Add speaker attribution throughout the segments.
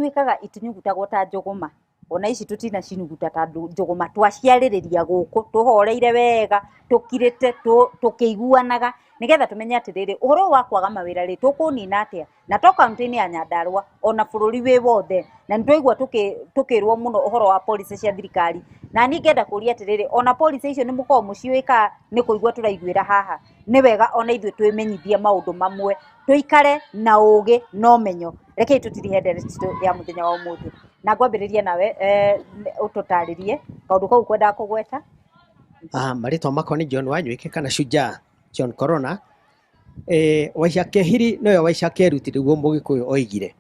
Speaker 1: Ĩtuĩkaga itinyugutagwo ta njũgũma. Ona ici tũtinacinyuguta ta njũgũma, twaciarĩrĩria gũkũ tũhoreire wega, tũkirĩte, tũkĩiguanaga, nĩgetha tũmenye atĩrĩrĩ, ũhoro ũyũ wa kwaga mawĩra rĩ, tũkũnina atĩa? Na to kaũntĩ-inĩ ya Nyandarua, ona bũrũri wĩ wothe. Na nĩ twaigua tũkĩrwo mũno ũhoro wa policy cia thirikari. Na niĩ ngenda kũria atĩrĩrĩ, ona policy icio nĩ mũkoragwo mũciũĩ kana nĩ kũigua tũraiguĩra haha? Nĩ wega ona ithuĩ twĩmenyithie maũndũ mamwe, tũikare na ũgĩ na ũmenyo. Rekei tũtirihe ndereti citũ ya mũthenya wa ũmũthĩ. Na ngwambĩrĩria nawe ũtũtarĩrie kaũndũ kau kwendaga kũgweta.
Speaker 2: Marĩtwa makwa nĩ John Wanywĩke kana Shujaa John Corona. Waica Kehiri nowe Waica Keruti nĩguo Mũgĩkũyũ oigire.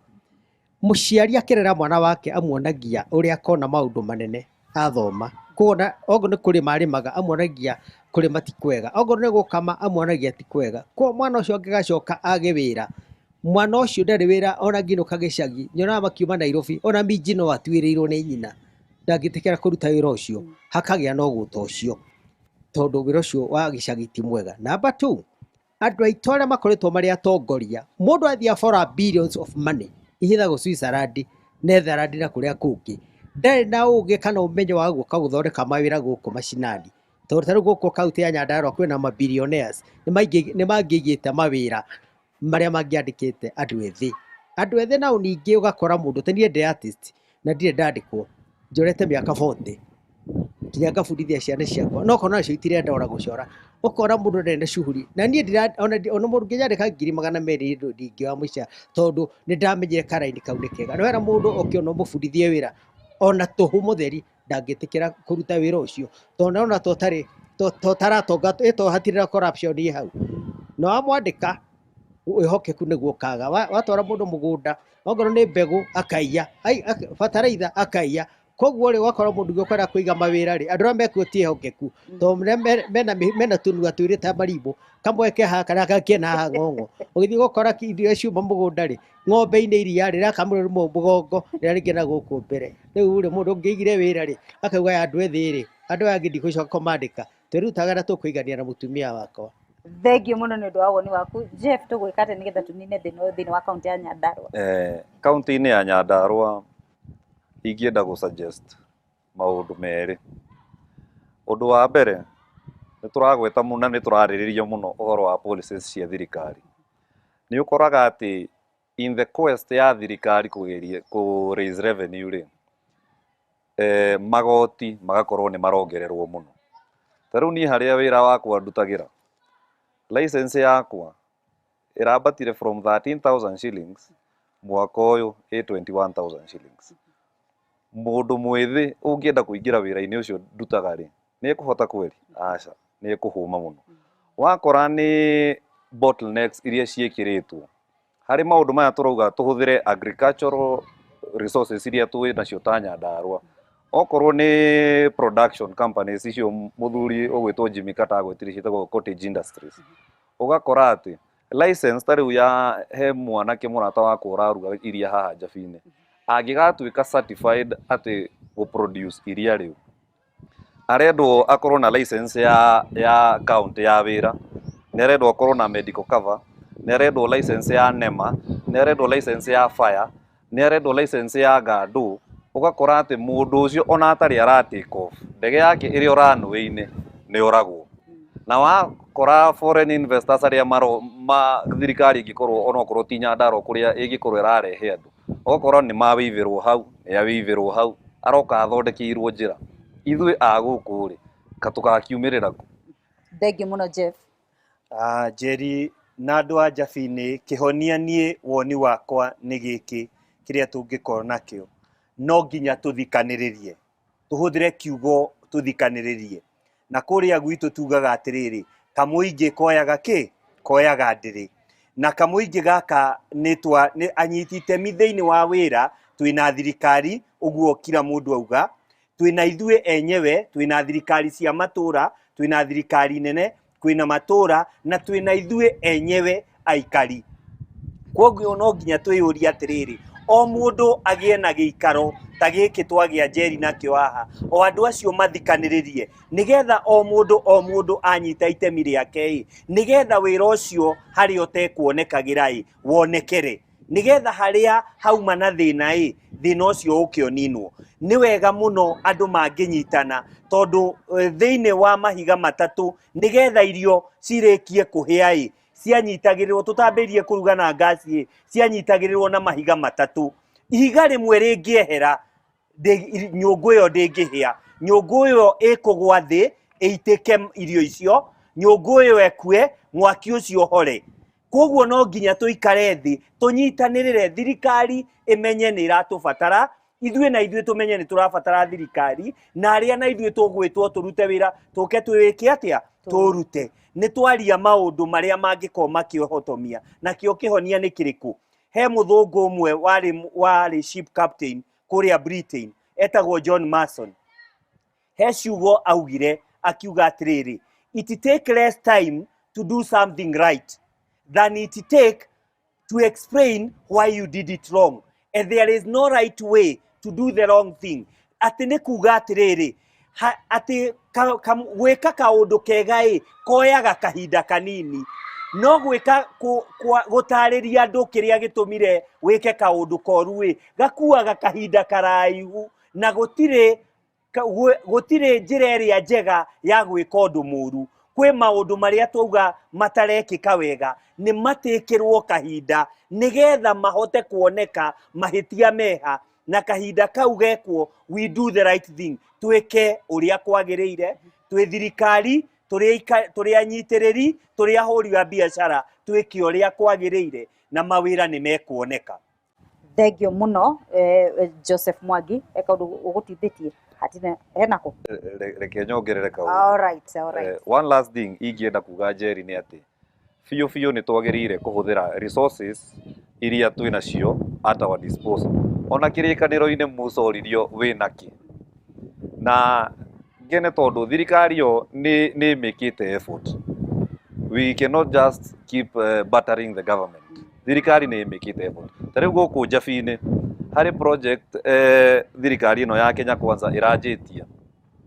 Speaker 2: Mũciari akĩrera mwana wake amuonagia ũrĩa akona maũndũ manene athoma. Koguo okorwo nĩ kũrĩma arĩmaga amuonagia kũrĩma ti kwega, okorwo nĩ gũkama amuonagia ti kwega. Koguo mwana ũcio angĩgacoka age wĩra, mwana ũcio ndarĩ wĩra ona angĩinũka gĩcagi, nyonaga makiuma Nairobi, ona minji no atuĩrĩirwo nĩ nyina, ndangĩtĩkĩra kũruta wĩra ũcio, hakagĩa na ũgũta ũcio, tondũ wĩra ũcio wa gĩcagi ti mwega. Number two, andũ aitũ arĩa makoretwo marĩ atongoria, mũndũ athiĩ abora billions of money ihithagwo Switzerland, Netherland na kũrĩa kũngĩ, ndarĩ na ũgĩ kana ũmenyo wa gũka gũthondeka mawĩra gũkũ macinani. Tondũ ta rĩu gũkũ kaũntĩ ya Nyandarua kwĩna ma billionaires, nĩ mangĩigĩte mawĩra marĩa mangĩandĩkĩte andũ ethĩ. Andũ ethĩ nao ningĩ ũgakora mũndũ, ta niĩ ndĩ artist na ndirĩ ndandĩkwo, njorete mĩaka 40 nginya ngabundithia ciana ciakwa, no ũkona nacio itirenda ona gũcora. Ũkona mũndũ ndarĩ na shughuli, na niĩ ona mũndũ ũngĩnyandĩka 200,000 ndingĩoya mũcara, tondũ nĩ ndamenyire karaini kau nĩ kega. Nĩ wera mũndũ oke ona ũmũbundithie wĩra ona tũhũ mũtheri ndangĩtĩkĩra kũruta wĩra ũcio, tondũ nĩarona ta ũtarĩ, ta ũtaratonga, ĩ to hatirĩ na corruption ĩ hau. Na wamwandĩka wĩhokeku nĩguo ũkaga. Watwara mũndũ mũgũnda, okorwo nĩ mbegũ akaiya, bataraitha akaiya. Koguo rĩ, ũgakora mũndũ ũrĩa ũkwenda kũiga mawĩra rĩ, andũ arĩa mekuo ti ehokeku, tondũ mena tũnua twĩrĩ ta marimũ, kamwe ke haha karĩa gangĩ kena haha ng'ong'o. Ũgĩthiĩ gũkora indo iria ciuma mũgũnda rĩ, ng'ombe-inĩ iria rĩ, rĩrakamũrwo rĩmwe mũgongo, rĩrĩa rĩngĩ na gũkũ mbere. Rĩu rĩ, mũndũ ũngĩigire wĩra rĩ, akauga aya andũ ethĩ rĩ, andũ aya angĩ ndigũcoka kũmandĩka, twĩrutaga na tũkũigania na mũtumia wakwa.
Speaker 1: Thengiũ mũno nĩ ũndũ wa woni waku. Jeff, tũgwĩka atĩa nĩgetha tũnine thĩna ũyũ thĩinĩ wa kaũntĩ ya Nyandarua?
Speaker 3: Kaũntĩ-inĩ ya Nyandarua ingĩenda gũ suggest maũndũ merĩ. Ũndũ wa mbere, nĩ tũragweta mũno na nĩ tũrarĩrĩria mũno ũhoro wa policies cia thirikari. Nĩ ũkoraga atĩ in the quest ya thirikari kũgeria kũ raise revenue rĩ, magoti magakorwo nĩ marongererwo mũno. Ta rĩu niĩ harĩa wĩra wakwa ndutagĩra, license yakwa ĩrambatire from 13,000 shillings mwaka ũyũ ĩ 21,000 shillings. Mũndũ mwĩthĩ ũngĩenda kũingĩra wĩra-inĩ ũcio ndutaga rĩ, nĩ ekũhota kweri? Aca, nĩ ekũhũma mũno. Wakora nĩ bottlenecks iria ciĩkĩrĩtwo harĩ maũndũ maya tũrauga tũhũthĩre agricultural resources iria twĩ nacio ta Nyandarua. Okorwo nĩ production companies icio mũthuri ũgwĩtwo Jimmy Carter agwĩtire ciĩtagwo cottage industries. Ũgakora atĩ license ta rĩu ya he mwanake mũrata wakwa ũraruga iria haha Njabi-inĩ, angĩgatuĩka certified atĩ gũ produce iria rĩu, arendwo akorwo na license ya county ya wĩra, nĩ arendwo akorwo na medical cover, nĩ arendwo license ya NEMA, nĩ arendwo license ya fire, nĩ arendwo license ya ngandũ. Ũgakora atĩ mũndũ ũcio ona atarĩ ara take off, ndege yake ĩrĩ o runway-inĩ nĩ oragwo. Na wakora foreign investors arĩa maro ma thirikari ĩngĩkorwo onokorwo ti Nyandarua kũrĩa ĩngĩkorwo ĩrarehe andũ, ũgakora nĩ mawĩivĩrwo hau, nĩ awĩivĩrwo hau, aroka athondekeirwo njĩra. Ithuĩ a gũkũ rĩ, tũgakiumĩrĩra kũ?
Speaker 1: Thengiũ mũno Jeff.
Speaker 4: Njeri na andũ a Njabi-inĩ, kĩhonia niĩ woni wakwa nĩ gĩkĩ kĩrĩa tũngĩkorwo nakĩo. No nginya tũthikanĩrĩrie, tũhũthĩre kiugo tũthikanĩrĩrie. Na kũrĩa gwitũ tugaga atĩrĩrĩ, kamũingĩ koyaga kĩ? Koyaga ndĩrĩ. Na kamũingĩ gaka nĩ anyiti itemi thĩinĩ wa wĩra, twĩna thirikari, ũguo kila mũndũ auga, twĩna ithuĩ enyewe, twĩna thirikari cia matũra, twĩna thirikari nene, kwĩna matũra, na twĩna ithuĩ enyewe aikari. Kwoguo no nginya twĩyũrie atĩrĩrĩ, o mũndũ agĩe na gĩikaro ta gĩkĩ twagĩa Njeri nakĩo haha, o andũ acio mathikanĩrĩrie, nĩgetha o mũndũ o mũndũ anyita itemi rĩake ĩ, nĩgetha wĩra ũcio harĩa ũtekuonekagĩra ĩ, wonekere. Nĩgetha harĩa hauma na thĩna ĩ, Thĩna ũcio ũke ũninwo. Nĩ wega mũno andũ mangĩnyitana, tondũ thĩinĩ wa mahiga matatũ nĩgetha irio cirĩkie kũhĩa ĩ, cianyitagĩrĩrwo, tũtambĩrĩrie kũruga na ngasi ĩ, cianyitagĩrĩrwo na mahiga matatũ. Ihiga rĩmwe rĩngĩehera, nyũngũ ĩyo ndĩngĩhĩa. Nyũngũ ĩyo ĩkũgwa thĩ ĩitĩke irio icio, nyũngũ ĩyo ĩkue, mwaki ũcio ũhore. Koguo no nginya tũikare thĩ tũnyitanĩrĩre, thirikari ĩmenye nĩ ĩratũbatara, ithuĩ na ithuĩ tũmenye nĩ tũrabatara thirikari, na arĩa na ithuĩ tũgwĩtwo tũrute wĩra tũke twĩke atĩa, tũrute. Nĩ twaria maũndũ marĩa mangĩkorwo makĩhotomia. Nakĩo kĩhonia nĩ kĩrĩkũ? He mũthũngũ ũmwe warĩ ship captain kũrĩa Britain, etagwo John Mason. He ciugo augire, akiuga atĩrĩrĩ, it take less time to do something right than it take to explain why you did it wrong, and there is no right way to do the wrong thing. Atĩ nĩ kuga atĩrĩrĩ, atĩ gwĩka kaũndũ kega ĩ koyaga kahinda kanini, no gwĩka gũtarĩria andũ kĩrĩa gĩtũmire wĩke kaũndũ koru ĩ gakuaga kahinda karaihu, na gũtirĩ njĩra ĩrĩa njega ya gwĩka ũndũ mũru. Kwĩ maũndũ marĩa twauga matarekĩka wega, nĩ matĩkĩrwo kahinda nĩgetha mahote kuoneka mahĩtia meha, na kahinda kau gekwo we do the right thing, twĩke ũrĩa kwagĩrĩire, twĩ thirikari, tũrĩ anyitĩrĩri, tũrĩ ahũri a biacara, twĩke ũrĩa kwagĩrĩire na mawĩra nĩ mekuoneka.
Speaker 1: Thengio mũno, Joseph Mwangi, he kaũndũ ũgũtithĩtie hatina henako?
Speaker 3: Reke nyongerere kaũndũ.
Speaker 1: All right, all right.
Speaker 3: One last thing ingĩenda kuga, Njeri, nĩ atĩ biũ biũ nĩ twagĩrĩire kũhũthĩra resources iria twĩ nacio at our disposal. Ona kĩrĩkanĩro-inĩ Musa oririo wĩna kĩ, na ngene tondũ thirikari yo nĩ ĩmĩkĩte effort. We cannot just keep buttering the government. Thirikari nĩ ĩmĩkĩte effort. Ta rĩu gũkũ Njabi-inĩ harĩ project thirikari ĩno ya Kenya Kwanza ĩranjĩtie,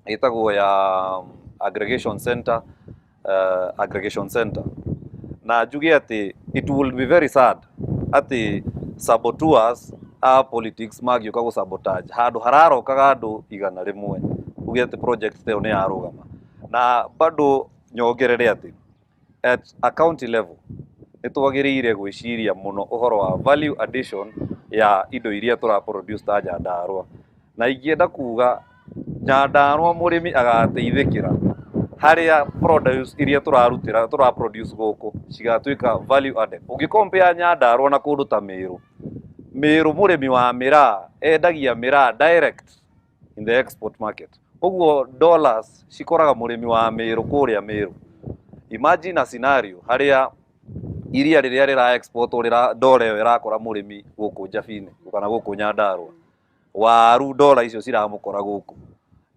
Speaker 3: ĩtagwo ya aggregation center, aggregation center, na njuge atĩ it will be very sad atĩ saboteurs a politics magĩũka gũ sabotage handũ hararokaga andũ 100, uge atĩ project ĩyo nĩ yarũgama. Na bado nyongerere atĩ at a county level nĩ twagĩrĩire gwĩciria mũno ũhoro wa value addition ya indo iria tũra produce ta Nyandarũa. Na ingĩenda kuga Nyandarũa mũrĩmi agateithĩkĩra harĩa produce iria tũrarutĩra, tũra produce gũkũ cigatuĩka value added. Ũngĩ compare Nyandarũa na kũndũ ta Mĩrũ, Mĩrũ mũrĩmi wa mĩraa endagia mĩraa direct in the export market, koguo dollars cikoraga mũrĩmi wa Mĩrũ kũrĩa Mĩrũ. Imagine a scenario harĩa iria rĩrĩa rĩra export rĩra dola ĩyo ĩrakora mũrĩmi gũkũ Njabi-inĩ kana gũkũ Nyandarũa, waru dola icio ciramũkora gũkũ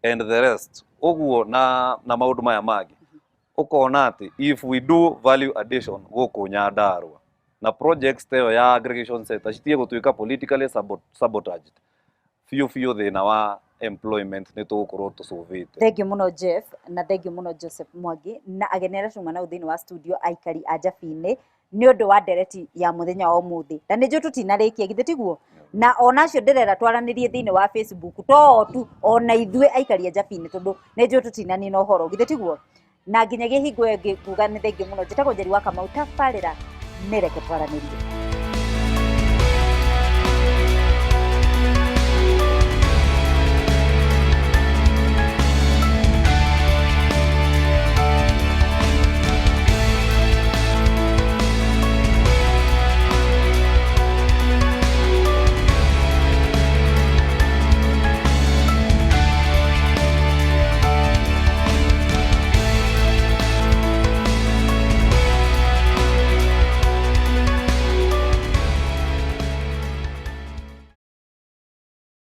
Speaker 3: and the rest ũguo, na maũndũ maya mangĩ. Ũkona atĩ if we do value addition gũkũ Nyandarũa na projects ta ĩyo ya aggregation center citige gũtuĩka politically sabotaged biũ biũ, thĩna wa employment nĩ tũgũkorwo tũcũvĩte.
Speaker 1: Thengio mũno, Jeff, na thengio mũno, Joseph Mwangi, na ageni arĩa tuma nao thĩinĩ wa studio, aikari a Njabi-inĩ, nĩ ũndũ wa ndereti ya mũthenya wa ũmũthĩ. Na nĩ njũĩ tũtinarĩkia, githĩ tiguo? Na ona acio ndĩrera twaranĩrie thĩinĩ wa Facebook, to o tu, ona ithuĩ aikari a Njabi-inĩ, tondũ nĩ njũĩ tũtinanina ũhoro, githĩ tiguo? Na nginyagia hingo ĩyo ĩngĩ, kuga nĩ thengio mũno. Njĩtagwo Njeri wa Kamau, tabarĩra nĩ Reke Twaranĩrie.